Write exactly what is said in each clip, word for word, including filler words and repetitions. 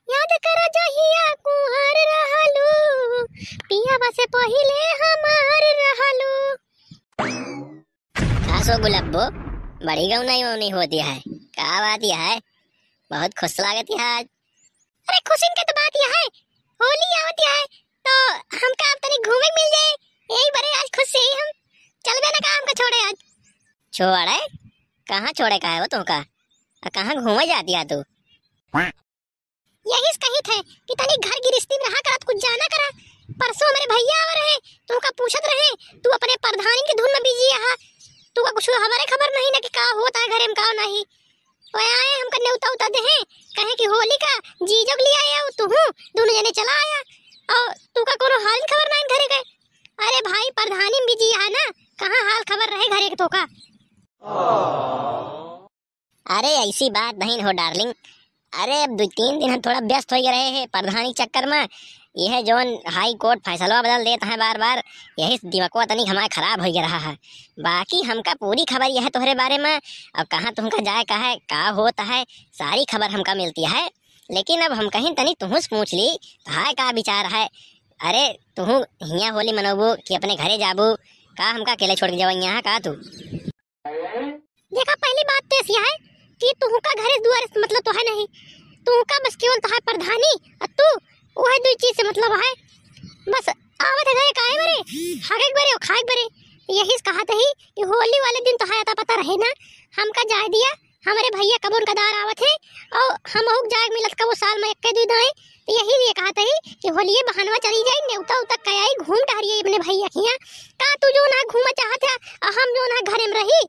याद करा जहिया कुंवर रहलू, पियावा से पहिले हमार रहलू। का सो गुलाबो, बड़ी गौनाई वौनाई होती है, का बात यह है? बहुत खुश लागत है आज। अरे खुशिन के तो बात यह है, होली आवत है, तो हमका अब तनी घूमे मिल जाए, यही बरे आज खुश से ही हम चलबे ना का हमका छोड़े आज। छोड़े? कहाँ छोड़े का है वो तुमका? आ कहाँ घूमे जाती है तू? यही से कहित है कि तनी घर गिरस्ती में रहा करा, कुछ जाना करा। परसों हमरे भैया आवा रहे, तुमका पूछत रहे, तू अपने प्रधानी के धुन में बिजी रहा, तुमका कुछ हमारे खबर नहीं ना कि का होता है घरे में का नहीं। तो आए हमका नेवता उता देहे, कहे कि होली का जीजो के लिए आया हो तुहू, दोनों जने चला आया, और तुमका कोनो हाल खबर नहीं घरे के। अरे भाई, प्रधानी में बिजी है ना, कहाँ हाल खबर रहे घरे के तोका। अरे ऐसी बात नहीं हो डार्लिंग, अरे अब दो तीन दिन हम थोड़ा व्यस्त हो रहे हैं प्रधानी चक्कर में। यह जौन हाई कोर्ट फैसला बदल देता है बार बार, यही से दिमागवा तनिक हमारा खराब हो रहा है। बाकी हमका पूरी खबर यह तोहरे बारे में, और कहाँ तुमका जाए का है, का होता है, सारी खबर हमका मिलती है। लेकिन अब हम कहीं तनी तुहूँ से पूछ ली, तो हाय का विचार है? अरे तुहूँ हियाँ होली मनोबू कि अपने घरे जाबू? का हमका अकेले छोड़ के जावा यहाँ का तू? देखा, पहली बात तो ऐसी है कि तुहका घरे दुआरे से मतलब तो है नहीं, तुहका बस केवल तो है प्रधानी, और तू वह दो चीज से मतलब है। बस आवत है घरे काहे बरे, हगे बरे और खाए बरे। यही से कहा ही कि होली वाले दिन तो है अता पता रहे ना, हमका जाए दिया, हमरे भैया कबो उनका दार आवत है, और हम हुक जाए मिलत कबो साल में एक दो दाए, तो यही लिए कहा ही कि होलिये बहानवा चली जाए, नेवता उता कयाई, घूम टहरिए अपने भैया किया। का तू जो ना घूमा चाहत है, और हम जो ना घरे में रही,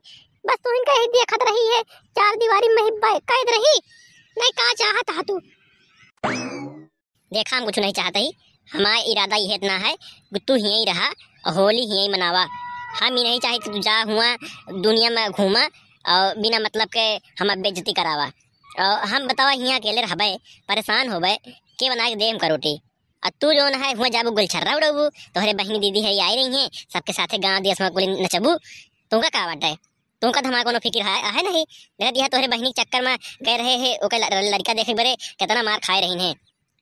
बस तू इनका ही देखत रही है, चार दीवारी में ही बै-, कैद रही। नहीं का चाहत हा तू? देखा, हम कुछ नहीं चाहत ही, हमारा इरादा यह इतना है कि तू यहीं रहा और होली यहीं मनावा। हम ही नहीं चाहे कि तू जा हुआ दुनिया में घूमा और बिना मतलब के हम बेइज्जती करावा। और हम बतावा, यहाँ अकेले रहबे, परेशान होबे, के बना के दे हमका रोटी? और तू जौन है हुआ जाबू गुलछर्रा उड़ाबू, तोहरे बहिनी दीदी है आई रही हैं, सबके साथे गाँव देश में कुल नचबू। तुमका का बाटे? तुमका तो हमारा कोनो फिकिर है, है नहीं। देखत यह तोहरे बहिनी के चक्कर में गए रहे है, ओके ल-, लड़का देखे बरे कितना मार खाए रही हैं।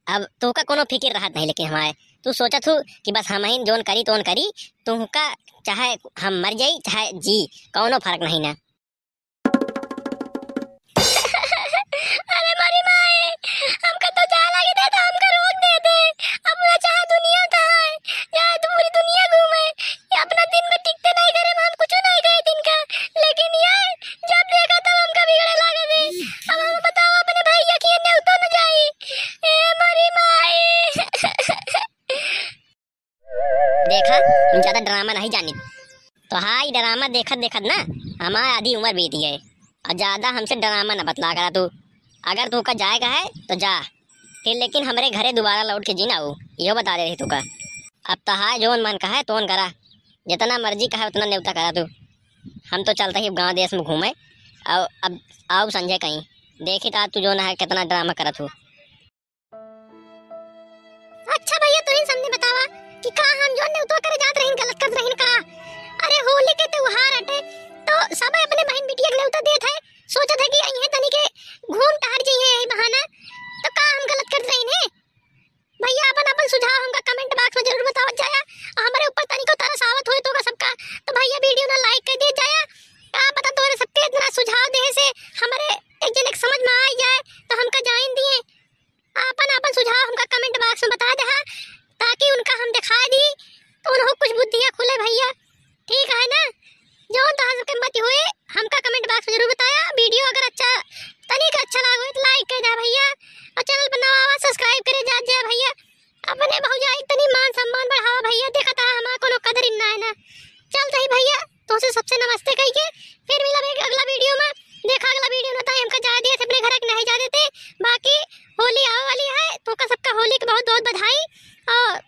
अब तुमका कोनो फिकिर रहत नहीं, लेकिन हमारे तू सोचत हूँ कि बस हम ही जौन करी तौन करी, तुमका चाहे हम मर जाई चाहे जी, कोनो फर्क नहीं ना। अरे मोरी माई, हमका तो जाए लागे दे, तो हमका रोक दे दे। अब ना चाहे दुनिया का है, चाहे तो पूरी दुनिया घूमे, ये अपना दिन में टिकते नहीं करे, हम कुछ नहीं कहे दिन का, लेकिन ये जब देखा तब हमका बिगड़े लागे दे। अब हम बताओ अपने भैया की नेवतो न जाई। ए मोरी माई। देखा, हम ज्यादा ड्रामा नहीं जानी। तो हाँ, ई ड्रामा देखत देखत ना हमार आधी उम्र बीत गए। और ज्यादा हमसे ड्रामा ना बतला करा तू। अगर तू का जाए का है तो जा, फिर लेकिन हमरे घरे दोबारा लौट के जी ना हो, यो बता दे रही तू का। अब तो हाँ, जोन मन का है तोन करा, जितना मर्जी का है उतना नेवता करा तू। हम तो चलते ही गाँव देश में घूमे। और अब आओ संजय कहीं, देखी तो आज तू जो ना है कितना ड्रामा करत हो। अच्छा भैया, तुहिन समझे बतावा कि का हम जोन नेवतवा करे जात रहिन, गलत करत रहिन का? अरे होली के त्योहार अटे, तो सब अपने बहन बिटिया के नेवता देत है, सोचत है कि यहीं तनी के घूम टहर जइहे यही बहाना, तो का हम गलत करत रहिन है? भैया अपन अपन सुझाव हमका comment box में जरूर बतावत जाया, और हमरे ऊपर तनिको तरस आवत होई तो का सबका, तो भैया video ना like कर दिए जाया। का पता तोरे सबके इतना सुझाव देहे से हमरे एक जने के समझ में आ ही जाए, तो हमका जाइन दिए। आपन आपन सुझाव हमका comment box में बता देहा, ताकि उनका हम दिखा दी, तो उनको कुछ बुद्धियाँ खुले भैया। ठीक है ना? जौन तोहार सबके मति होए, हमका comment box में जरूर बताया। Video अगर अच्छा, तनिक अच्छा लागो है तो like कर दे भैया, और channel पर नवा आवा, subscribe करे जा, जा भैया। अपने भौजाई तनी मान सम्मान बढ़ावा भैया, देखा था हमार कोनो कदर ही ना है ना। चल सही भैया, तोसे सबसे नमस्ते कहिके फिर मिलब एक अगला video में। देखा अगला video में ताई हमका जाए दिए थे अपने घर के नहीं जा देते, बाकी होली आवे वाली है, तो का सबका होली के बहुत बहुत बधाई और